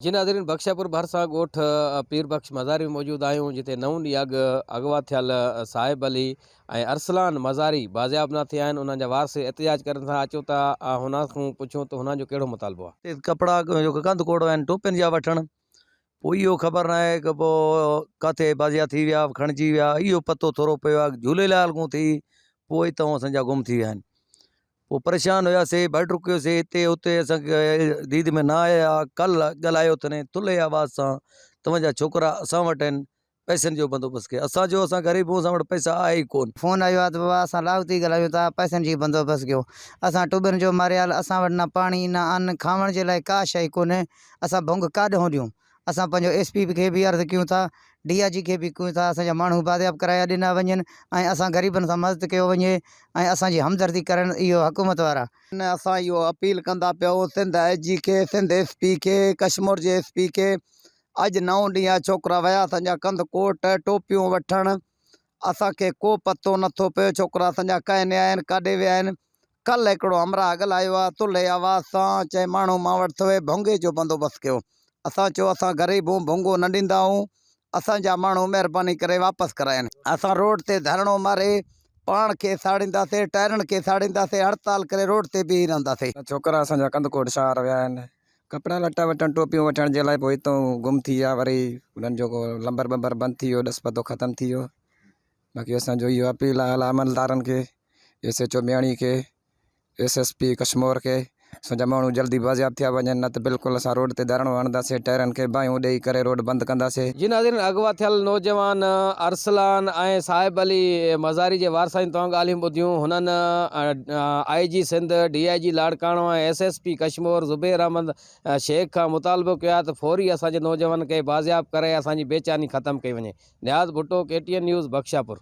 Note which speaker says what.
Speaker 1: جي ناظرين بخشاپور ڀرسان ڳوٺ پير بخش مزاري ۾ موجود آهيون جتي نئون ڏينهن اڳ اغوا ٿيل صاحب علي ۽ ارسلان مزاري بازياب نه ٿيا آهن انهن جا وارث احتجاج ڪرن ٿا اچو ته هنن کان پڇون ته هنن جو ڪهڙو مطالبو آهي.
Speaker 2: ڪپڙا ڪنڌ ڪوڙ آهن ٽوپين جا وٺڻ پوء اهو خبر نه آهي ته پوء ڪاٿي بازياب ٿي ويا کڻجي ويا اهو پتو ٿورو پيو آهي جهوليلال کان ٿي پوء اتان اسان جا گم ٿي ويا آهن پوء پريشان هياسي بڙ رڪيوسي هتي هتي اسان کي ديد ۾ نه آيا ڪلهه ڳالهايو اٿن ٿلهي آواز سان توهان جا ڇوڪرا اسان وٽ آهن پئسن جو بندوبست ڪيو اسان چيو اسان غريب آهيون اسان وٽ پئسا آهي ئي ڪونه.
Speaker 3: فون آيو آهي ته بابا اسان لاهوتي ڳالهايون ٿا پئسن جي بندوبست ڪيو اسان ٽٻين جو ماريل اسان وٽ نه پاڻي نه ان کاوڻ جي لاء ڪا شيء ڪونهي اسان ڀنگ ڪاڏهون ڏيون اسان پنهنجو ايس پي کي به عرض ڪيون ٿا ڊي I جي کي به ڪيون ٿا اسان جا ماڻهو بازياب ڪرايا ڏنا وڃن ۽ اسان غريبن سان مدد ڪيو وڃي ۽ اسان جي همدردي ڪرن اهو حڪومت وارا.
Speaker 4: اسان اهو اپيل ڪندا پيا سنڌ آء جي کي سنڌ ايس پي کي ڪشمور جي ايس پي کي اڄ نئون ڏينهن آ ڇوڪرا ويا اسان جا ڪنڌڪوٽ ٽوپيون وٺڻ اسان کي ڪو پتو نٿو پئي ڇوڪرا اسان جا ڪنهن آيا آهن ڪاڏي ويا آهن ڪلهه هڪڙو همراهه ڳالهايو آ ٿلهي آواز سان چئي ماڻهو مان وٽ ٿوئي ڀونگي جو بندوبست ڪيو اسان چيو اسان غريب هون ڀونگو نه ڏيندا هون اسان جا ماڻهو مهرباني ڪري واپس ڪرائين. اسان روڊ تي ڌرڻو ماري پاڻ کي ساڙينداسي ٽائرن کي ساڙينداسي هڙتال ڪري روڊ تي بيهي رهنداسي.
Speaker 5: ڇوڪرا اسان جا ڪنڌڪوٽ شهر ويا آهن ڪپڙا لٽا وٺڻ ٽوپيون وٺڻ جي لاء پوء اتان گم ٿي ويا وري انهن جو ڪو لمبر بمبر بند ٿي ويو ڏس پتو ختم ٿي ويو باقي اسان جو اهو اپيل آهي اعليٰ عملدارن کي ايس ايڇ او مياڻي کي ايس ايس پي ڪشمور کي اسان جا ماڻهو جلدي بازياب ٿيا وڃن نه ته بلڪل اسان روڊ تي ڌرڻو هڻنداسين ٽائرن کي باهيون ڏئي ڪري روڊ بند ڪنداسين.
Speaker 1: جي ناظرين اغوا ٿيل نوجوان ارسلان ۽ صاحب علي مزاري جي وارثن جون توهان ڳالهيون ٻڌيون هنن I G Sindh, D I G Larkana ۽ S S P Kashmore Zubair Ahmed Shaikh کان مطالبو ڪيو آهي ته فوري اسان جي نوجوانن کي بازياب ڪري اسان جي بيچاني ختم ڪئي وڃي. Niaz Bhutto, K T N news, Bakhshapur.